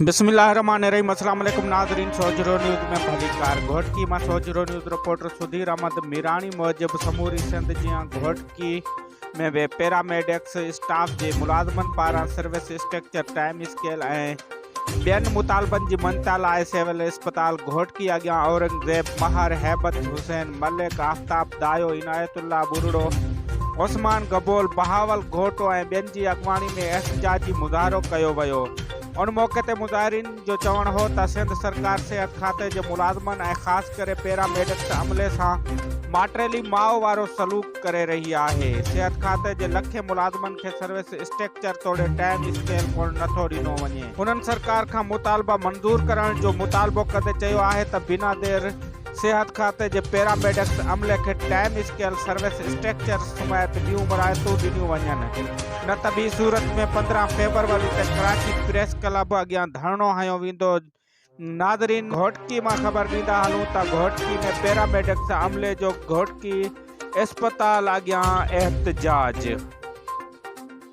بسم الله الرحمٰن الرحيم اسلام عليڪم ناظرين سوجهرو نيوز ۾ ڀليڪار گهوٽڪي مان سوجهرو نيوز رپورٽر سڌير احمد ميراڻي موجب سموري سنڌ جيان گهوٽڪي ۾ به پيراميڊڪس اسٽاف جي ملازمن پاران سروس اسٽرڪچر ٽائيم اسڪيل ۽ ٻين مطالبن جي مڃتا لاء سول اسپتال گهوٽڪي اڳيان اورنگزيب مهر هيبت حسين ملڪ آفتاب دايو عنايت الله ٻرڙو عثمان گبول بهاول گهوٽو ۽ ٻين جي اڳواڻي ۾ احتجاجي مظاهرو ڪيو ويو. ان موقعي تي مظاهرين جو چوڻ هو ته سنڌ سرڪار صحت کاتي جي ملازمن ۽ خاص ڪري پيرا ميڊڪس عملي سان ماٽيلي ماء وارو سلوڪ ڪري رهي آهي، صحت کاتي جي لکين ملازمن کي سروس اسٽرڪچر توڙي ٽائيم اسڪيل پڻ نٿو ڏنو وڃي. هنن سرڪار کان مطالبا منظور ڪرڻ جو مطالبو ڪندي چيو آهي ته بنا دير صحت کاتي جي پيراميڊڪس عملي کي ٽائيم اسڪيل سروس اسٽرڪچر سميت ٻيون مراعتون ڏنيون وڃن نه ته ٻي صورت ۾ 15 فيبروري تي ڪراچي پريس ڪلب اڳيان ڌرڻو هنيو ويندو ناظرين گهوٽڪي مان خبر ڏيندا هلون ته گهوٽڪي ۾ پيراميڊڪس عملي جو گهوٽڪي اسپتال اڳيان احتجاج.